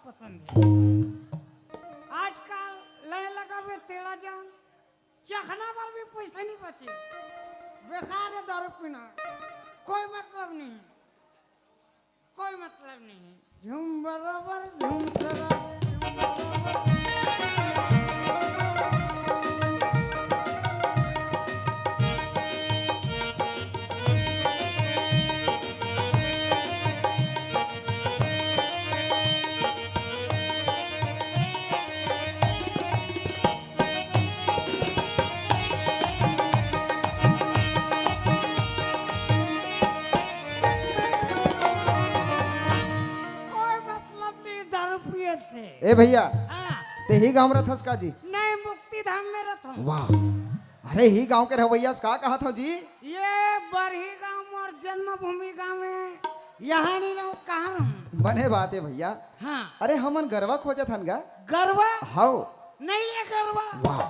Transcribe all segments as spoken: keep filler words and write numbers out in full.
पसंद हे। आजकल लय लगाबे तेला जान, चखना बर भी पैसा नहीं बचे। बेकार हे दारू पीना, कोई मतलब नहीं, कोई मतलब नहीं। झूम बराबर, झूम बराबर। कोई मतलब नहीं दारू पिए से। ए भैया, हाँ। ते ही गांव रथस का जी? नहीं, मुक्ति धाम में रथों। वाह, अरे ही गांव के रहवैया से का कहत हव जी? ये बरही गांव मोर जन्मभूमि गांव हे, यहाँ नहीं रहूं, कहाँ रहूं? बने बात हे भैया। हाँ। अरे हमन गरवा खोजत हन गा। गरवा? हव। नहीं हे गरवा। वाह,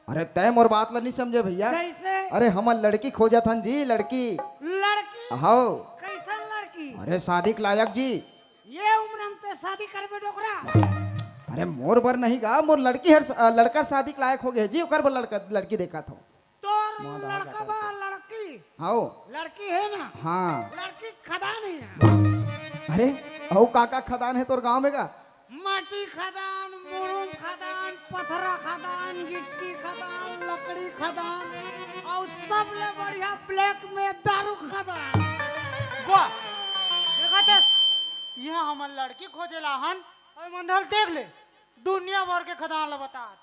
अरे तय मोर बात ला नहीं समझे भैया। कैसे? अरे हमन लड़की खोजत हन जी, लड़की। लड़की? हव। कैसन लड़की? अरे शादी के लायक जी। ये उम्र में ते शादी करबे डोकरा? अरे मोर बर नहीं गा, मोर लड़की हर, अ, लड़का शादी के लायक हो गए जी, ओकर बर लड़का, लड़की देखत हव। तोर लड़का बा लड़की? हव। लड़की हे ना? हाँ। लड़की खदान हे। अरे, अउ का का खदान हे तोर गांव में गा? माटी खदान, मुरुम खदान, पथरा खदान, गिट्टी खदान, लकड़ी खदान, अउ सबले बढ़िया black में दारू खदान। वाह, देखत हस, इहाँ हमन लड़की खोजे ला हन, अउ मंधल देख ले, दुनिया भर के खदान ला बतात।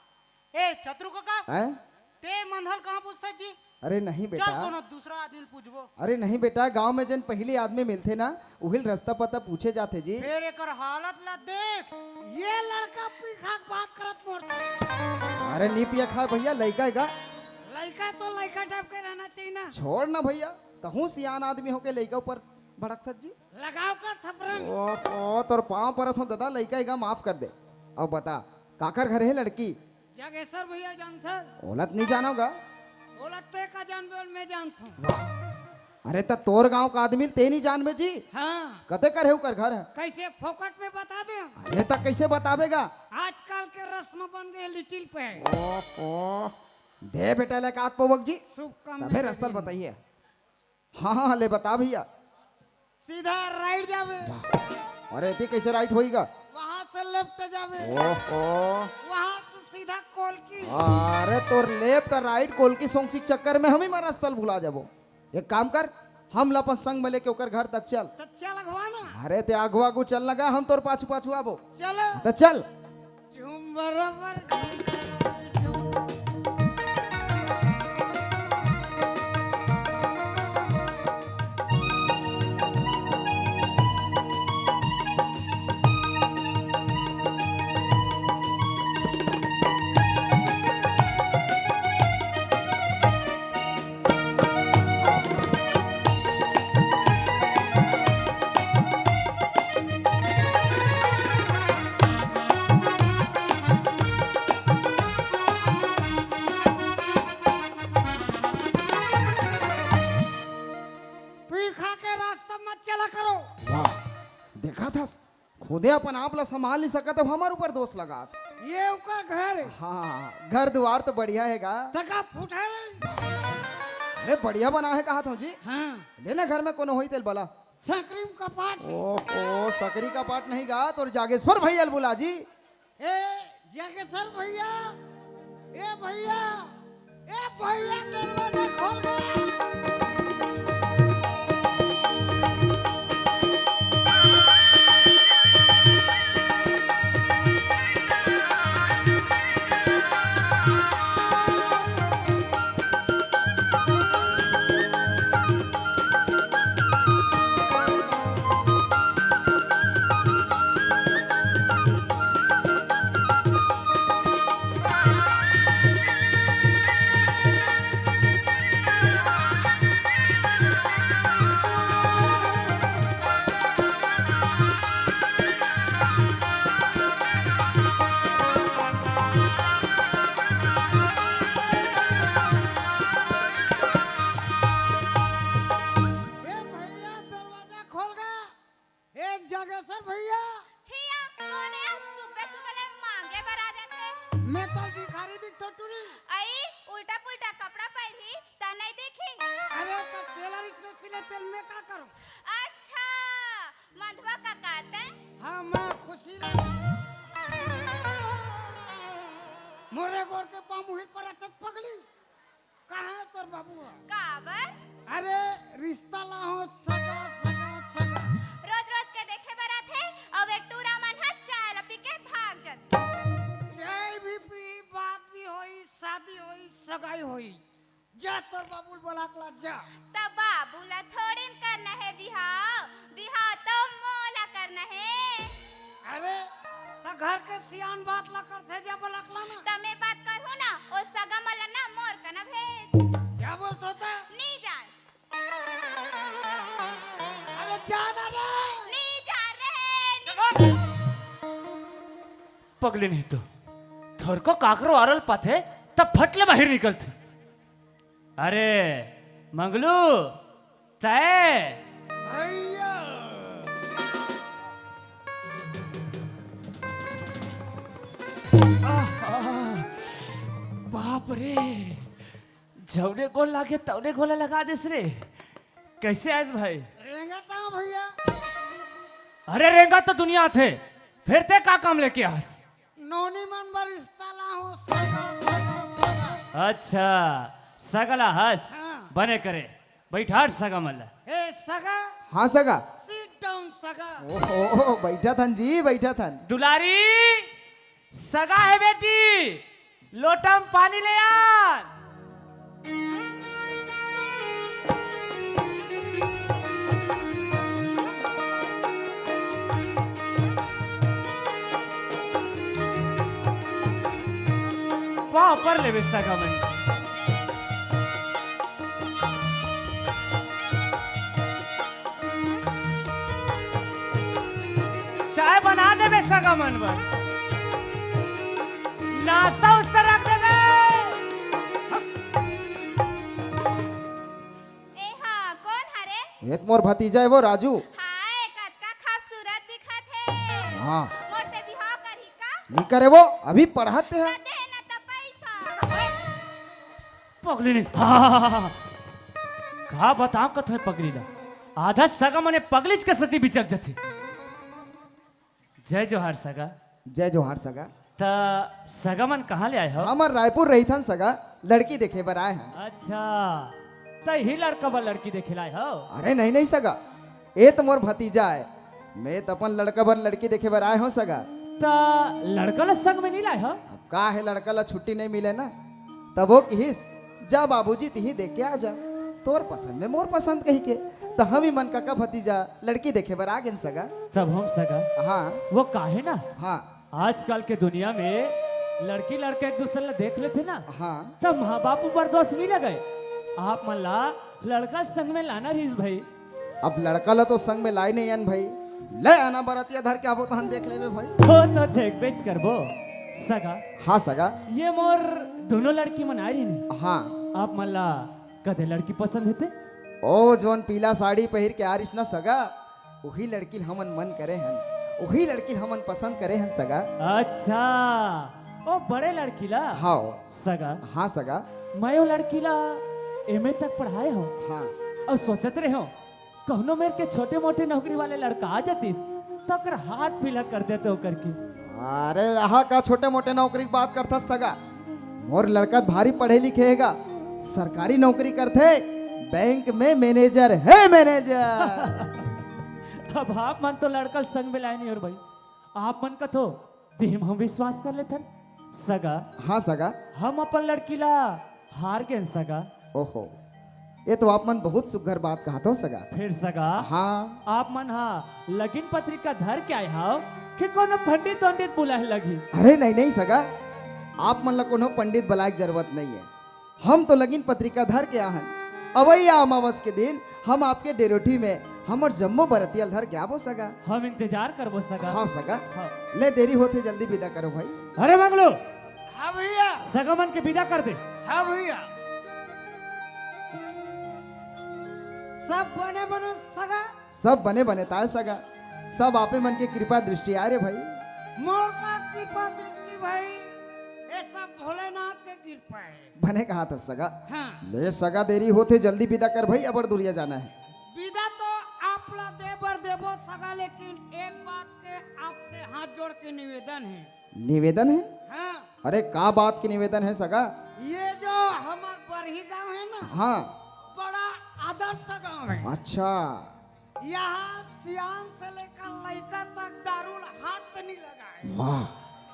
ए, छतरू कका, हैं? ते मंधल कहाँ पूछथस जी? अरे नहीं चल, बेटा। कोनो दूसरा आदमी ल पूछबो। अरे नहीं बेटा, गांव में जेन पहिली आदमी मिलथे ना, उहिल रस्ता पता पूछे जाथे जी। फेर एकर हालत ला देख। ये लड़का पी खा के बात करत मोर से। अरे नी पिया खा भैया, लइका हे गा। लइका तो लइका type के रहना चाहिए ना। छोड़ ना भैया, तहूँ सियान आदमी होके लइका ऊपर भड़कथस जी। लगाव का थपरा में। ओ, ओ, तोर पाँव परत हूँ ददा, लइका हे गा, माफ कर दे। अब बता, काकर घर हे लड़की? जागेश्वर भैया जानथस? ओला त नहीं जानव गा। ओला ते का जानबे, ओला मैं जानथों। वाह। अरे त तोर गांव का आदमी ल ते नहीं जानबे जी? हाँ। कते कर हे ओकर घर? कैसे फोकट में बता दे? अरे त कैसे बताबे गा? आजकल के रस्म बन गए लिटिल पे। ओहो। दे बेटा ले कात पवक जी। शुभ काम तभे में रस्ता ल लगे। बताइए। हाँ, हाँ, ले बता भैया। सीधा right जाबे। वाह। अरे, एती कैसे right होई गा? वहाँ से left जाबे। ओहो। वहाँ से सीधा कोलकी। अरे, तोर left और right कोलकी सोंगसी के चक्कर में हम ही मार रस्ता ल भुला जाबो। एक काम कर, हम ला अपन संग में लेके ओकर घर तक चल। त चल अगवा ना। अरे, ते अगवा अगू चल ना गा, हम तोर पाछू पाछू आबो। चलो। त चल। झूम बराबर झूम। पी खा के रास्ता मत चला करो। वाह, देखा था, खुदे अपन आप ला संभाल नहीं सकत, अब हमर ऊपर दोष लगात। ये ओकर घर हे। हाँ, घर दुआर तो बढ़िया हे गा। तका फुटहा रही। अरे बढ़िया बना हे कहा था जी। हाँ। लेना घर में कोनो होई तेल बला। सकरी कपाट। ओ, ओ, सकरी कपाट नहीं गा, तोर जागेश्वर भैया ल बुला जी। ए जागेश्वर भैया, ए भैया, ए भैया, दरवाजा खोल दे। ए भैया, दरवाजा खोल गा। ए जागेश्वर भैया। छिया, कोने अस मैं तो भिखारी दिखथों टूरी। अई, उल्टा पुल्टा कपड़ा पहिरही त नइ देखी। अरे, त टेलर इतने सिले तेल मैं का करूं? अच्छा, मंधवा कका तैं? हाँ, मैं खुशी रह। मोरे गोड़ के पाँव मुहिर पर रहते पगली। कहाँ है तोर बाबू? काबर? अरे, रिश्ता ला हो सगा, सगा, सगा। रोज रोज के देखे बर आथे, अउ ए टूरा मन ह चाय ला पी के भाग जाथे। चाय भी पी, बात भी होई, शादी होई, सगाई होई। जा तोर बाबू ल बलाक ला जा। त बाबू ला थोड़ी न करना हे बिहाव, बिहाव तो मोला करना हे। अरे, त घर के सियान बात ला करथे, जा बलाक ला ना। त मैं बात करहूं ना, ओ सगा मन ला ना मोर कना भेज। क्या बोलत हो त? नी जान। अरे जा ना रे। नी जान रे, नी। पगली नहीं तो, थोरको काकरो आरल पाथे, तब फट ले बाहिर निकलथे। अरे, मंगलू, तय। भैया। आहा, बाप रे, जौने गोल लागे, तौने गोला लगा देस रे। कैसे आयस भाई? रेंगत हंव भैया। अरे, रेंगत तो दुनिया थे, फिर तैं का काम लेके आस? नोनी मन बर रिश्ता ला हो सगा, सगा, सगा। अच्छा, सगा ला हस। हाँ। बने करे, बैठार सगा मन ला। ए सगा। हाँ सगा। Sit down सगा। ओहो, बैठत हन जी, बैठत हन। दुलारी, सगा हे बेटी, लोटा म पानी ले आ। वाह, पर लेबे सगा मन। चाय बना देबे सगा मन बर, नाश्ता उस्ता रख देबे। ए हा, कोन हरे? ए त मोर भतीजा हे वो राजू। हाय, कतका खूबसूरत दिखत हे। हाँ। मोर से बिहाव करही का? नी करे वो, अभी पढ़त हे। त दे ना त पैसा। पगली नहीं। हाँ, हाँ, हाँ, हाँ। का बतांव कथों पगली ला। आधा सगा मन ए पगलीच के सेती बिचक जथे। जय जोहार सगा। जय जोहार सगा। त सगा मन कहाँ ले आए हो? हमन रायपुर रहिथन सगा, लड़की देखे बर आए हन। अच्छा, त इही लड़का बर लड़की देखे लाए हो? अरे नहीं, नहीं सगा, ए त मोर भतीजा आय। मैं त अपन लड़का बर लड़की देखे बर आए हों सगा। त लड़का ल संग में नहीं लाए हो? अब का हे, लड़का ल छुट्टी नहीं मिले ना, तब वो किहिस, "जा बाबूजी, तिही देख के आ जा, तोर पसंद में मोर पसंद," कहिके। त हम ही मन कका भतीजा लड़की देखे बर आ गेन सगा। तब हम सगा। हाँ। वो का हे ना, हाँ। आजकल के दुनिया में लड़की लड़का एक दूसर ला देख लेथे ना, हाँ। तब माँ बाप ऊपर दोष नहीं लगे। आप मन ला लड़का संग में लाना रहिस भाई। अब लड़का ला तो संग में लाए नहीं अन भाई, ले आना बरतिया धर के आबो तहन देख लेबे भाई। हो तो देखबेच करबो सगा। हाँ सगा। ये मोर दोनों लड़की मन आए रहिन। हाँ। आप मन ला कते लड़की पसंद हे ते? ओ जोन पीला साड़ी पहिर के आ रहिस ना सगा, उही लड़की ल हमन मन करे हन, उही लड़की ल हमन पसंद करे हन सगा। अच्छा, ओ बड़े लड़की ला? हाँ। सगा। हाँ सगा। मैं ओ लड़की ला एमए तक पढ़ाए हों। हाँ। अउ सोचत रहे हों, कहूँ मेर के छोटे मोटे नौकरी वाले लड़का आ जातिस, त ओकर हाथ पीला कर देते ओकर के। अरे, अहा का छोटे मोटे नौकरी के बात करथस सगा? मोर लड़का त भारी पढ़े लिखे हे गा, सरकारी नौकरी करथे, बैंक में मैनेजर हे, मैनेजर। अब आप मन तो लड़का ल संग में लाए नहीं हो रे भाई, आप मन कथो देह म हम विश्वास कर लेथन सगा। हाँ सगा। हम अपन लड़की ला हार गेन सगा। ओहो, ये तो आप मन बहुत सुघर बात कहत हो सगा। फिर सगा, हाँ। आप मन हा लगिन पत्रिका धर के आए हव कि कोनो पंडित वंडित बुलाए लगही? अरे नहीं, नहीं सगा, आप मन ला कोनो पंडित बुलाए के जरूरत नहीं है। हम तो लगिन पत्रिका धर के आहन। अवइया अमावस के दिन हम आपके डेरोठी में हमर जम्मो बरतिया ल धर के आबो सगा। हम इंतजार करबो सगा। हाँ सगा। हाँ। ले देरी होथे, जल्दी विदा करो भाई। अरे मंगलू, हाँ भैया। सगा मन के विदा कर दे। हाँ भैया। सब बने बने सगा। सब बने बने ताय सगा। सब आपे मन के कृपा दृष्टि आय रे भाई। मोर का कृपा दृष्टि भाई? ए भोलेनाथ के कृपा हे। बने कहा था सगा। हाँ। ले सगा, देरी होथे, जल्दी विदा कर भाई, अबड़ दुरिया जाना हे। विदा तो आप ला दे बर देबो सगा, लेकिन एक बात के आपसे हाथ जोड़ के निवेदन हे। निवेदन हे? हाँ। अरे, का बात के निवेदन हे सगा? ये जो हमर बरही गांव हे ना, हाँ। बड़ा आदर्श गांव हे। अच्छा। यहाँ सियान से लेकर लइका तक दारू ल हाथ नहीं लगाए। वाह,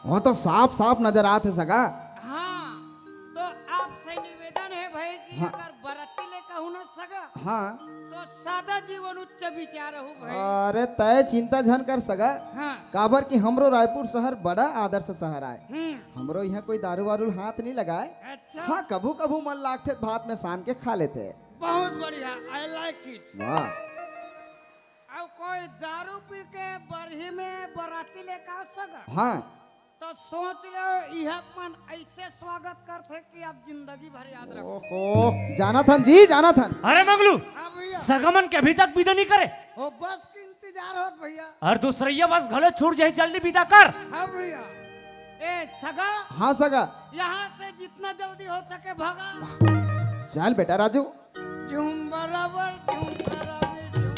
वो तो साफ साफ नजर आत हे सगा। हाँ, तो आपसे निवेदन हे भाई कि हाँ। अगर बराती लेकर हूँ ना सगा, हाँ। तो सादा जीवन उच्च विचार हो भाई। अरे, तय चिंता झन कर सगा। हाँ। काबर कि हमरो रायपुर शहर बड़ा आदर्श शहर आय। हम्म। हमरो यहाँ कोई दारू वारू ल हाथ नहीं लगाए। अच्छा। हाँ, कभू कभू मन लागथे त भात में सान के खा लेथे। बहुत बढ़िया, I like it। वाह। अब कोई दारू पी के बरही में बराती लेकर आ सका? हाँ। तो सोच लो, इहक मन ऐसे स्वागत करथे कि आप जिंदगी भर याद रखो। ओहो, जाना थन जी, जाना थन। अरे मंगलू, हाँ भैया। सगा मन के अभी तक विदा नहीं करे। वो बस के इंतजार होत भैया। और दूसरैया बस घलो छूट जाही, जल्दी विदा कर। हाँ भैया। ए सगा। हाँ सगा। यहाँ से जितना जल्दी हो सके भगा। चल बेटा राजू। झूम बराबर, झूम सराबी, झूम।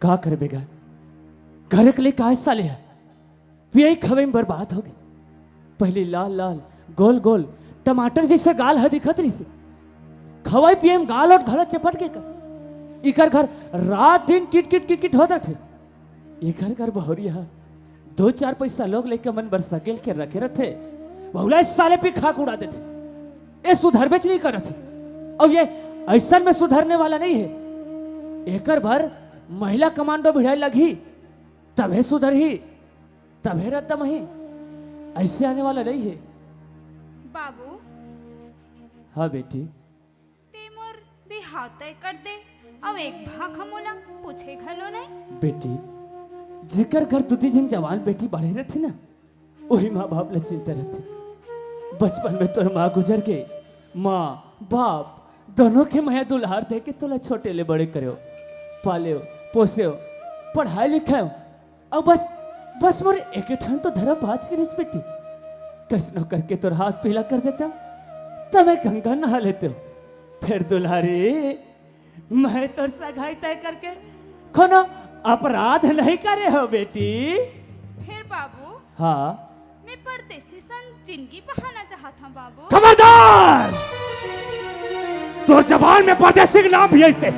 का करबे गा? घर के ले काय साले ह? पियई खवई में बर्बाद हो गे। पहले लाल लाल, गोल गोल, टमाटर जैसे गाल ह दिखत रहिसे। खवई पियई में गाल ओट घलो चपट गे का? इकर घर रात दिन किट किट किट किट होत रथे। इकर घर बहुरिया ह दो चार पैसा लोग लइका मन बर सकेल के रखे रथे। बहुला साले पी खा के उड़ा देथे। ए सुधरबेच नहीं करत हे। अब ये ऐसन में सुधरने वाला नहीं हे। एकर बर महिला कमांडो भिड़ाए लगही, तभे सुधरही, तभे रद्दम ही। ऐसे आने वाला नहीं हे। बाबू। हाँ बेटी। ते मोर बिहाव तय कर दे, अउ एक भाख ह मोला पूछे घलो नहीं। बेटी, जेकर घर दू दी झन जवान बेटी बाढ़े रथे ना, वही माँ बाप ला चिंता रथे। बचपन में तोर माँ गुजर गे, माँ बाप दोनों के मया दुलार दे के तोला छोटे ले बड़े करेव, पालेव, पोसेव, पढ़ाए लिखाएव। अब बस, बस मोर एक ठन तो धरा बाच गे रिहिस बेटी। कइसनो करके तोर हाथ पीला कर देतेव, त मैं गंगा नहा लेतेव। फेर दुलारी, मैं तोर सगाई तय करके कोनो अपराध नहीं करे हो बेटी। फेर बाबू, हाँ। मैं परदेसी सन जिंदगी बहाना चाहत हूँ बाबू। खबरदार! तोर जबान में परदेसी के नाम भी अइसते।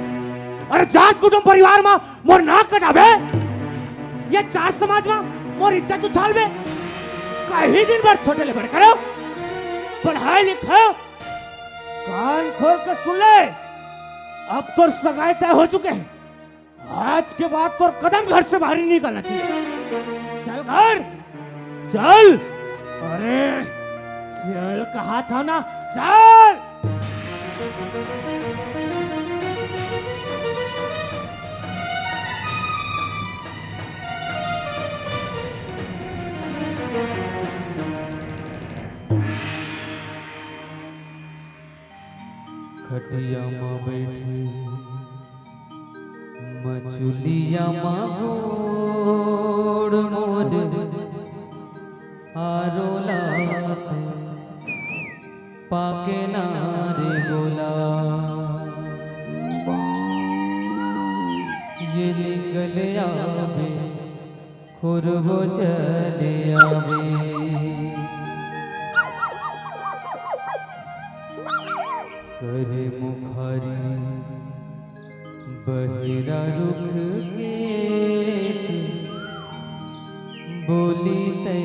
अरे जात कुटुम परिवार मा मोर नाक कटाबे, ये जात समाज मा मोर इज्जत उछालबे। कहीं दिन भर छोटे ले बड़े करेव, पढ़ाई लिखाएव। कान खोल के सुन ले, अब तोर सगाई तय हो चुके हे। आज के बाद तोर कदम घर से बाहर नहीं निकलना चाहिए। चल घर, चल। अरे, चल कहा था ना, चल। खटिया म बैठे मचुलिया मा गोड़ मोर आरो लात पाके ना रे गोला। ये निकल आवे खुरबो चले आवे। करे मुखारी बहिरा रुख के बोली तै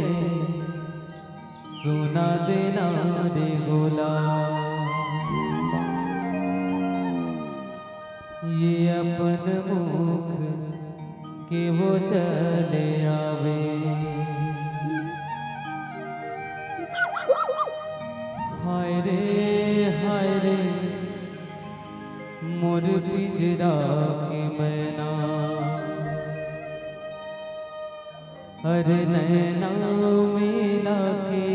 सुना देना रे गोला। ये अपन मुख के वो चले आवे। हाय रे, हाय रे, मोर पिंजरा के मैना, अरे नैना मिला के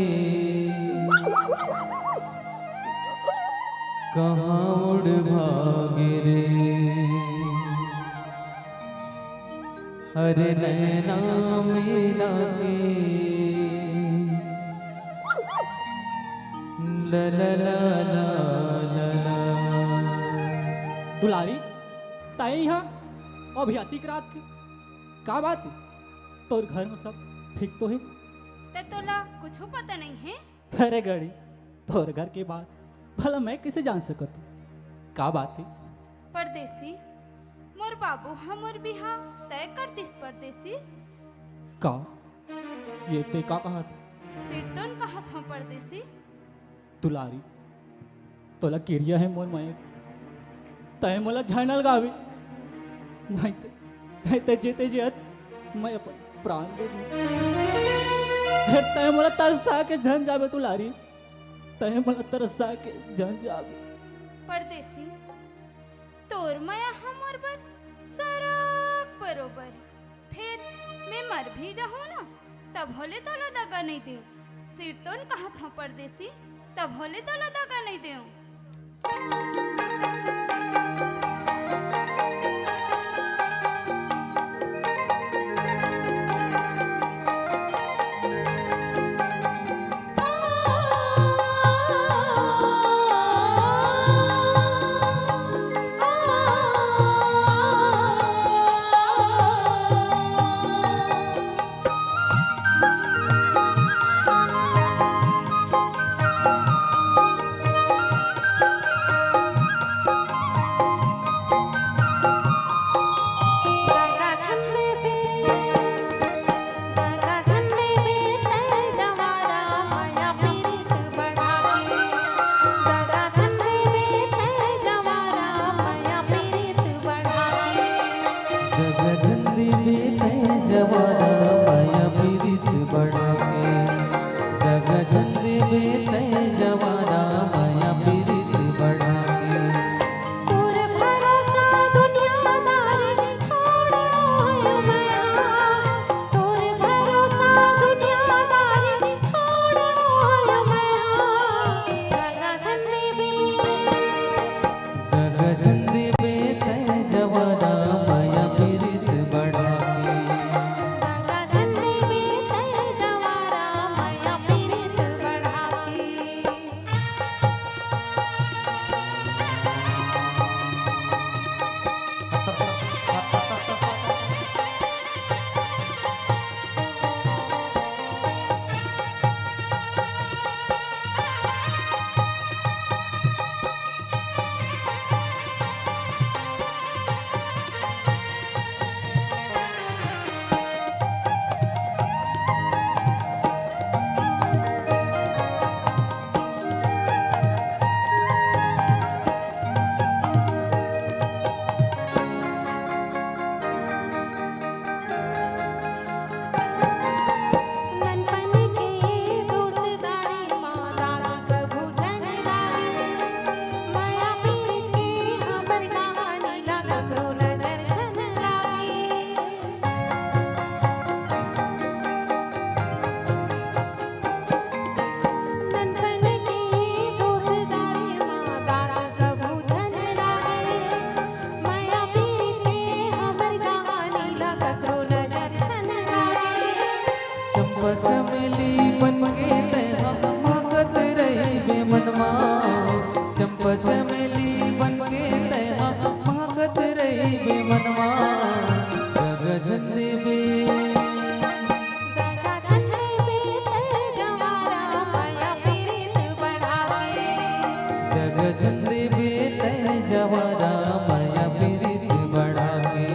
अरे नैना मिला के ला ला ला ला ला ला। दुलारी, तैं इहाँ अभी अतिक रात के का बात हे? तोर घर में सब ठीक तो हे? ते तोला कुछु पता नहीं हे? अरे गड़ी, तोर घर के बात भला मैं कइसे जान सकत हूँ? का बात हे? परदेसी, मोर बाबू ह मोर बिहाव तय कर दिस परदेसी। का? ये ते का कहत हस? सिरतोन कहत हूँ परदेसी। दुलारी, तोला किरिया हे मोर मयंक, तैं मोला झन अलगावे, नहीं ते, नहीं ते जीते जियत मैं अपन प्राण दे दूँ। हे तैं मोला तरसा के झन जाबे दुलारी, तैं मोला तरसा के झन जाबे। परदेसी, तोर मया ह मोर बर सरग बरोबर हे। फेर मैं मर भी जाहूँ ना, तभो ले तोला दगा नइ देंव। सिरतोन कहत हूँ परदेसी, तभो ले तोला दगा नइ देंव। दगा झन देबे तैं जवाना मया पीरित बढ़ा के, दगा झन देबे तैं जवाना मया पीरित बढ़ा के। तोर भरोसा दुनियादारी छोड़े होय मया, तोर भरोसा दुनियादारी छोड़े होय मया, दगा झन देबे। दगा झन देबे तैं जवाना मया पीरित बढ़ा के। दगा झन देबे तैं जवाना मया पीरित बढ़ा के। चंपा चमेली बन के तैं हा महकत रहिबे मनवा, चंपा चमेली बन के तैं हा महकत रहिबे मनवा। दगा झन देबे, दगा झन देबे तैं जवाना मया पीरित बढ़ा के। दगा झन देबे तैं जवाना मया पीरित बढ़ा के।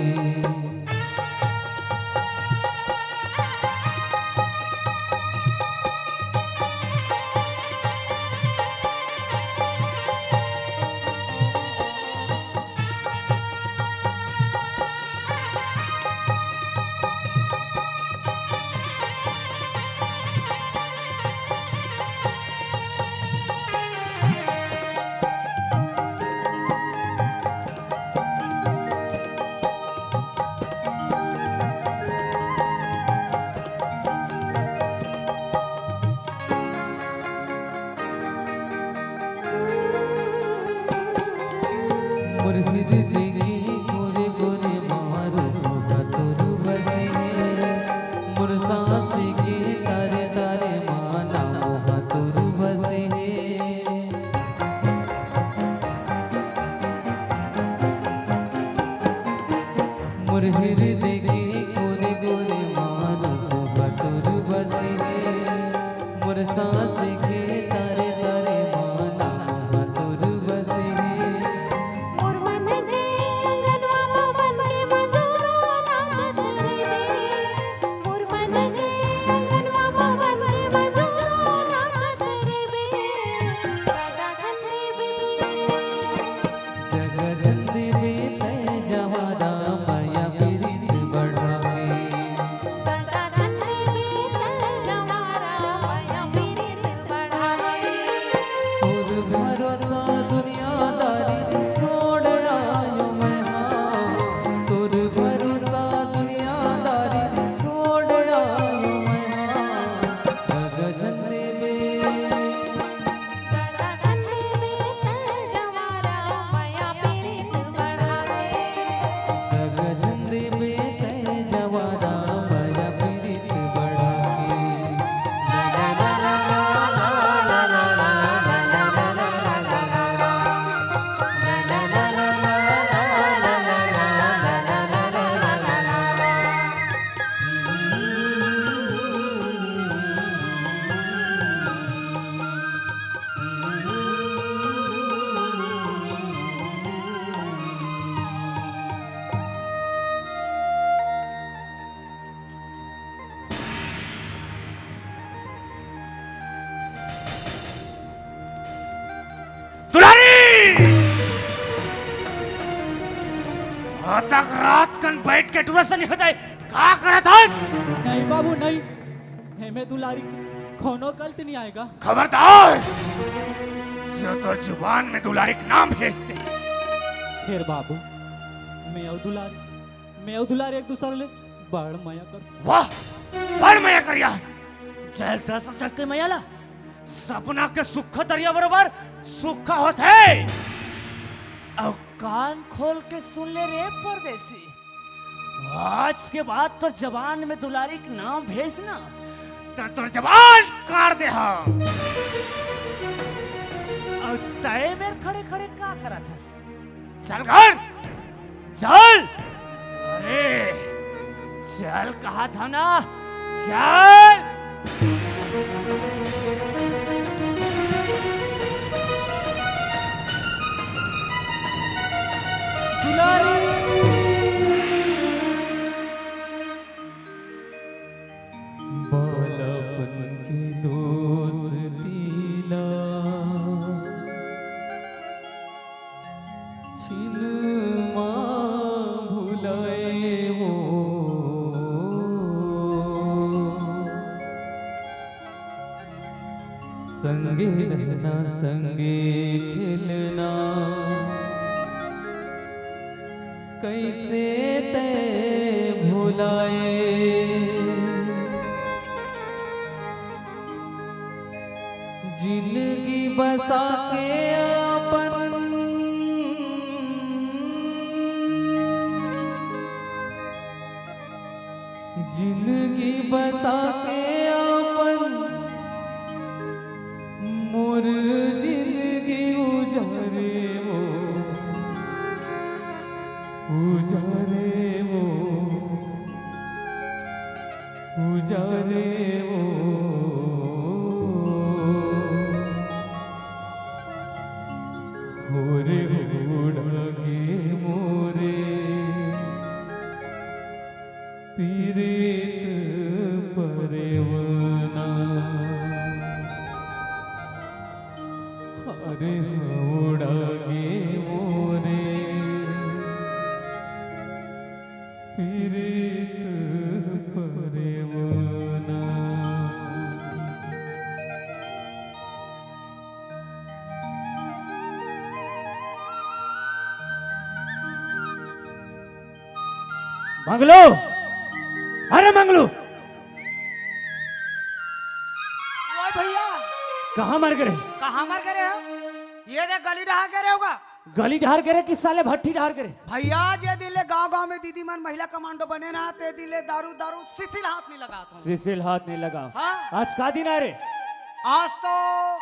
मोर हृदय के कोरे कोरे मा रूप ह तोर बसे हे। मोर सांस के तरे तरे मा नाम ह तोर बसे हे। मोर मन के अंगनवा मा बन के मजूरो नाचत रहिबे। मोर मन के अंगनवा मा बन के मजूरो नाचत रहिबे। राजा छन देबे। जगा झन देबे तै जवारा मया पिरित बढ़ाके। जगा झन देबे तै जवारा मया पिरित बढ़ाके। तोर भरोसा दुनियादारी छोड़ आयो मैं हाँ। तोर भरोसा दुनियादारी छोड़ आयो मैं हाँ। जगा झन देबे। दुलारी! अतक रात कन बैठ के टुरा से नहीं होता है, का करत हस? नहीं बाबू, नहीं। हेमे दुलारी के कोनो गलती नहीं आएगा। खबरदार! जो तोर जुबान में दुलारी के नाम भेजते। फेर बाबू, मैं अउ दुलारी, मैं अउ दुलारी एक दूसर ले बड़ मया कर। वाह, बड़ मया करियास। जल दस जल के मया ला, सपना के सुख दरिया बरोबर सुख होत है। अब कान खोल के सुन ले रे परदेसी, आज के बाद तोर जबान में दुलारी के नाम भेज ना, त तोर जबान काट दे हम। अउ तय मेर खड़े खड़े का करत हस? चल घर, चल। अरे, चल कहा था ना, चल। दुलारी। बालपन के दोस्ती ला छिन मा भुलाए वो। संगे रहना, संगे खेलना, कइसे तै भुलाए। जिनगी बसा के अपन, जिनगी बसा के अपन, मोर जिनगी उजारे वो, उजारे वो, उजारे वो। हो रे हो डागे मोरे, पीरित परेवना। अरे हो डागे मोरे, पीरित परेवना। मंगलू, अरे मंगलू, ओए भैया, कहाँ मर गे रे? कहाँ मर गे रे हो? ये देख गली डहार गे रे होगा। गली डहार गे रे कि साले भट्ठी डहार गे रे? भैया, जे दिन ले गांव-गांव में दीदी मन महिला कमांडो बने ना, ते दिन ले दारू, दारू सिसिल हाथ नहीं लगा था। सिसिल हाथ नहीं लगा। हाँ। आज का दिन आय रे? आज तो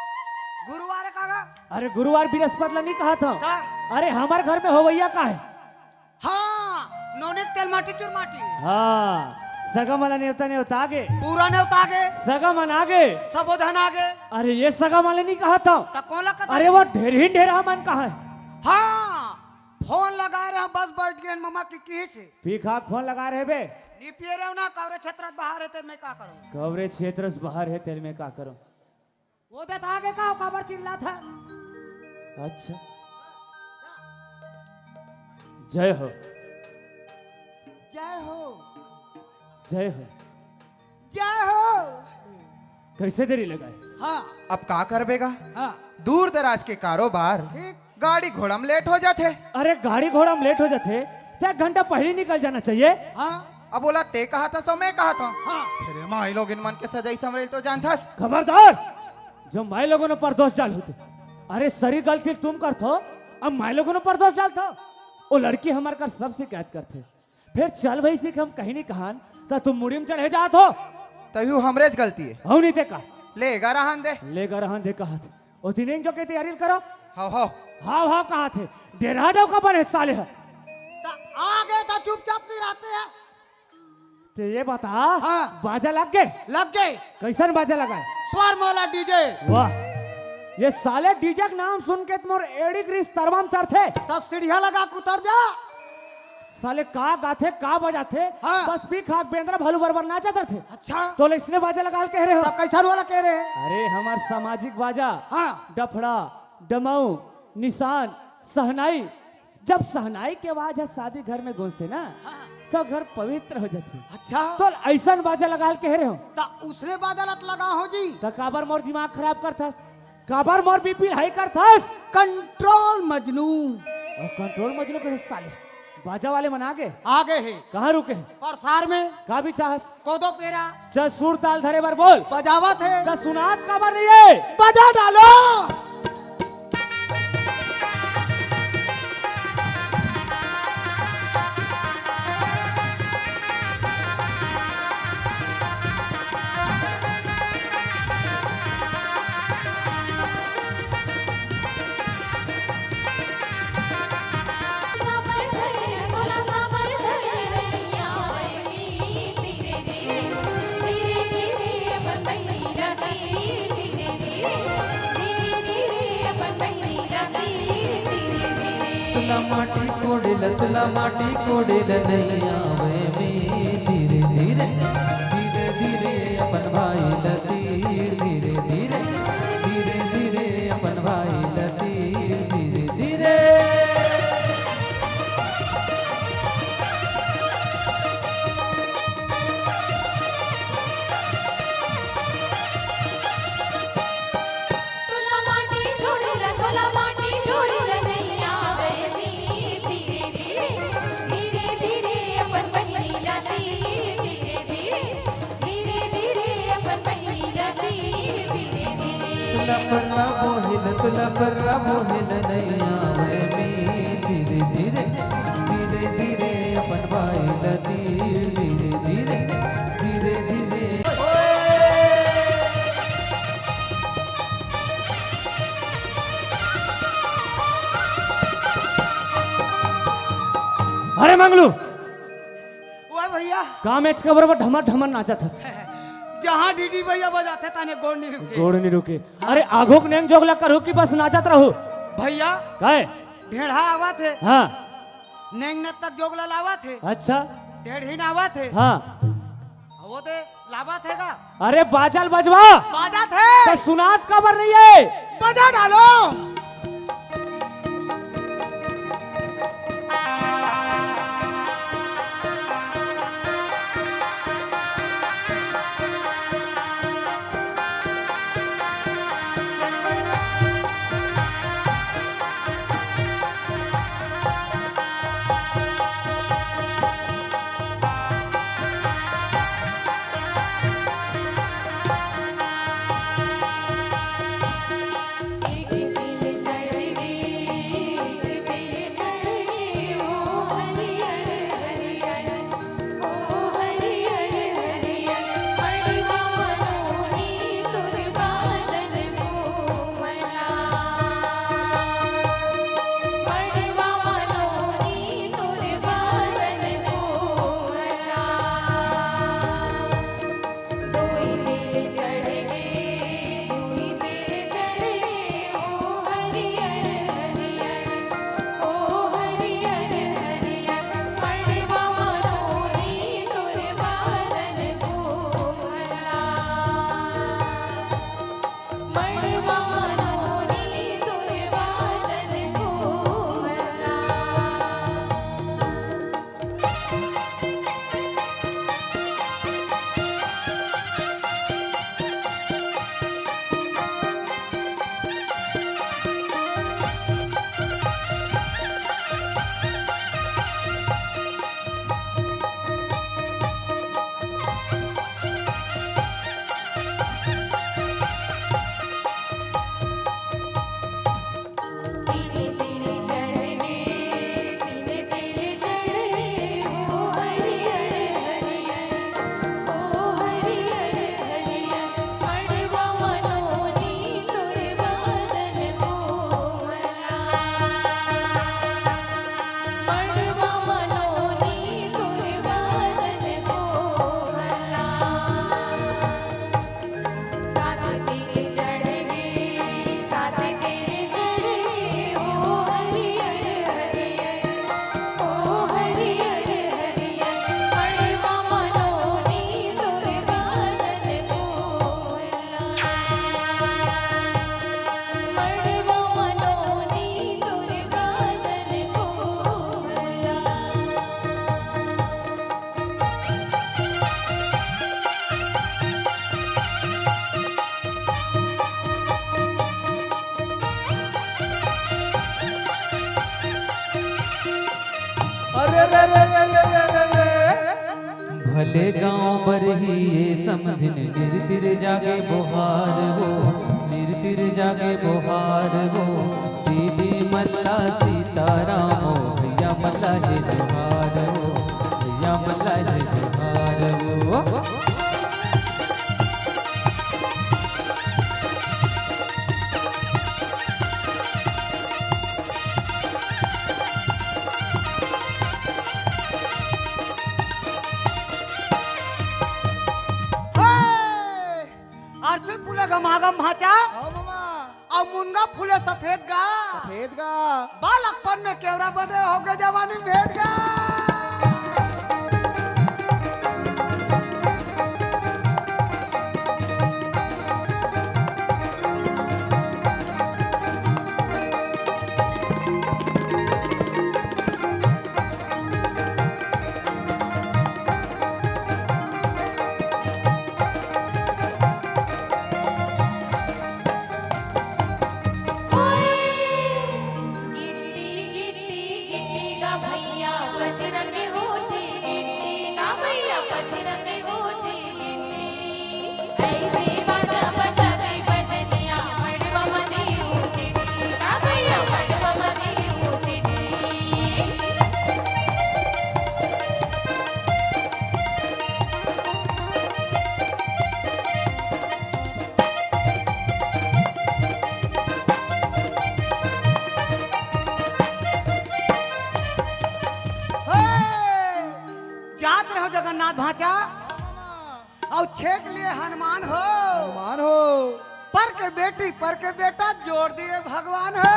गुरुवार है काका। अरे गुरुवार बृहस्पति ला नहीं कहा था। का? अरे हमर घर में होवैया का है? हाँ, नोनी के तेल माटी चुर माटी। हाँ, सगा मन ला नेवता नेवता गे। पूरा नेवता गे। सगा मन आ गे। सबो झन आ गे। अरे ये सगा मन ला नहीं कहा था। त कोन ला कहा? अरे वो ढेरही ढेरहा मन कहा है। हाँ, फोन लगा रहे हैं, बस बैठ गए ममा की किही से। पी खा के फोन लगा रहे बे। नी पिए रहे हो ना, कवरे क्षेत्र बाहर है, तेरे में का करूँ? कवरे क्षेत्र से बाहर है, तेरे में का करूँ? वो दे था आगे का, काबर चिल्ला था? अच्छा। जय हो। जय हो। जय हो। जय हो। कैसे देरी लगाए? हाँ। अब का करबेगा? हाँ। दूर दराज के कारोबार, ठीक। गाड़ी घोड़ा में लेट हो जाथे। अरे गाड़ी घोड़ा में लेट हो जाथे, ते एक घंटा पहले निकल जाना चाहिए। हाँ। अब बोला ते कहा था, सो मैं कहा था। हाँ। फिर माई लोग इन मन के सजाई समरेल तो जानथस। खबरदार, जो माई लोगों ने परदोष डाल होते। अरे सरी गलती तुम करथो, अब माई लोगों ने परदोष डालथो। वो लड़की हमारे कर सब शिकायत करथे। फिर चल भाई से कि हम कहीं नहीं कहान, त तुम मुड़ी में चढ़े जात हो। तभी वो हमरे ज गलती है। हऊ नहीं ते का? लेगा रहन दे। लेगा रहन दे कहा थे। ओ दिनेन जो के तैयारी करो। हाव, हाव। हाव, हाव कहा थे। डेरा डो का बने साले है। त आगे त चुपचाप नहीं रहते हैं। ते ये बता, हाँ। बाजा लग गए? लग गए। कैसन बाजा लगा है? स्वर माला डीजे। वाह, ये साले डीजे के नाम सुन के त मोर एड़ी ग्रीस तरवा में चढ़थे। त सीढ़िया लगा के उतर जा। साले का गाथे, का बजाथे, हाँ। बस पी खा के बेंदरा भालू बरबर नाचत रथे। अच्छा। तो ले इसने बाजा लगा के कह रहे हो। त कैसन वाला कह रहे हैं? अरे हमार सामाजिक बाजा, हाँ। डफड़ा, डमऊ, निशान, सहनाई, जब सहनाई के आवाज ह शादी घर में गूंजथे ना, हाँ। तो घर पवित्र हो जाथे। अच्छा। तो अइसन बाजा लगा के कह रहे हो। त उसने बाजा लत लगा हो जी। त काबर मोर दिमाग खराब करथस, काबर मोर बीपी हाई करथस। कंट्रोल मजनू। और कंट्रोल मजनू के साले बाजा वाले मन आगे। आगे है। कहाँ रुके हैं? परसार में। का भी चाहस? कोदो पेरा। चल सुर ताल धरे बर बोल। बजावत है। त सुनात काबर नहीं है? बजा डालो। तुला माटी कोड़े ल, तुला माटी कोड़े ल नइ आवय में। धीरे धीरे, धीरे धीरे अपन भाई ल तीर, धीरे धीरे, धीरे धीरे अपन भाई ल तीर, धीरे धीरे। तुला माटी छोड़े ल, तुला माटी छोड़े ल नइ आवय तीर। धीरे धीरे, धीरे धीरे अपन बहिनी ल तीर। धीरे धीरे, धीरे धीरे अपन बहिनी ल तीर। धीरे धीरे। तुला पर्रा बोहे ल, तुला पर्रा बोहे ल नइ आवय तीर। धीरे धीरे, धीरे धीरे अपन भाई ल तीर। धीरे धीरे, धीरे धीरे। अरे मंगलू, ओए भैया। का मैच के बरोबर ढमर ढमर नाचत हस। जहाँ डीडी भैया बजाथे ताने गोड़ नहीं रुके। गोड़ नहीं रुके। अरे आघो के नेंग जोगला करू कि बस नाचत रहू? भैया। काय? ढेढ़ा आवत हे। हाँ। नेंग न तक जोगला लावत हे। अच्छा। ढेढ़ी न आवत हे। हाँ। वो दे लावत हे का? अरे बाजा ल बजवा। बाजत हे। त सुनात काबर नहीं है? बजा डालो। भले गांव बरही ये समधिन, निरतिर जागे बोहार हो, निरतिर जागे बोहार हो। दीदी मल्ला सीताराम हो, भैया मल्ला हे जोहार हो, भैया मल्ला हे जोहार हो। हे! अरसी फूले घमाघम भांचा। हाँ, मामा। अउ मुनगा फूले सफेद गा। सफेद गा। बालकपन में केवरा बदे होगे जवानी भेंट गा। गिट्टी, गिट्टी, गिट्टी का भैया बजरंग होती गिट्टी का भैया बजरंग होती गिट्टी। ऐसी बाजा बजा दे बजनिया, मड़वा मनी होती गिट्टी का भैया मड़वा मनी होती गिट्टी। हे! जात रहो जगन्नाथ भांचा, अउ छेक लिए हनुमान हो। हनुमान हो। पर के बेटी, पर के बेटा, जोड़ दिए भगवान हो।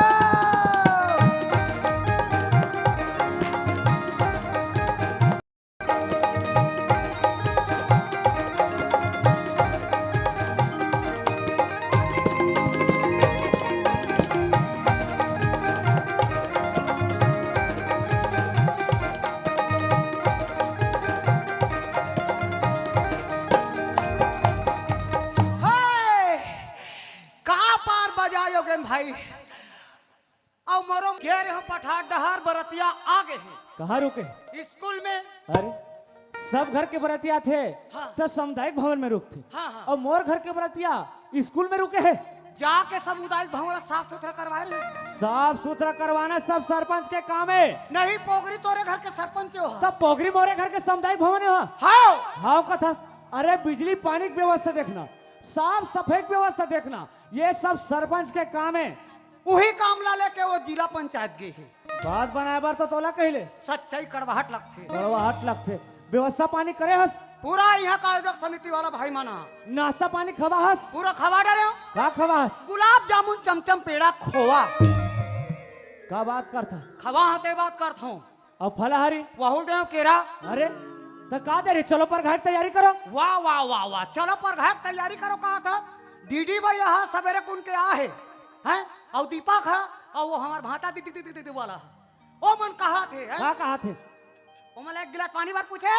हाय! का पार बजा योगेन भाई? अउ मरो गे रेहेंव पठार डहर, बरतिया आ गे हे। कहाँ रुके? स्कूल में। अरे, सब घर के बरतिया आथे, हाँ। त सामुदायिक भवन में रुकथे। हाँ, हाँ। अउ मोर घर के बरतिया स्कूल में रुके हे। जाके सामुदायिक भवन ला साफ सुथरा करवाए रहे। साफ सुथरा करवाना सब सरपंच के काम हे। नहीं, पोगरी तोरे घर के सरपंच हो। त पोगरी मोरे घर के सामुदायिक भवन हे। हाँ। हाँ, कथस। अरे, बिजली पानी के व्यवस्था देखना, साफ सफाई के व्यवस्था देखना, ये सब सरपंच के काम हे। उही काम ला लेके वो जिला पंचायत गे हे। बात बनाए बर तो तोला कहिले। सच्चाई कड़वाहट लगथे। कड़वाहट लगथे। व्यवस्था पानी करे हस? पूरा इहाँ का आयोजक समिति वाला भाई मन ह। नाश्ता पानी खवा हस? पूरा खवा डरे हो। का खवा हस? गुलाब जामुन, चमचम, पेड़ा, खोवा। का बात करथस? खवा हों ते बात करथों। अउ फलाहारी? वहू ल देव केरा। अरे, त का दे रहे? चलो परघाए के तैयारी करो। वाह, वाह, वाह, वाह, चलो परघाए के तैयारी करो कहा था। डीडी भैया ह सबेरे कुन के आ हे, हैं? अउ दीपक ह, अउ वो हमर भांचा दीदी, दीदी, दीदी वाला ह। ओ मन कहा थे, हैं? का कहा थे? ओ मन एक गिलास पानी बर पूछे।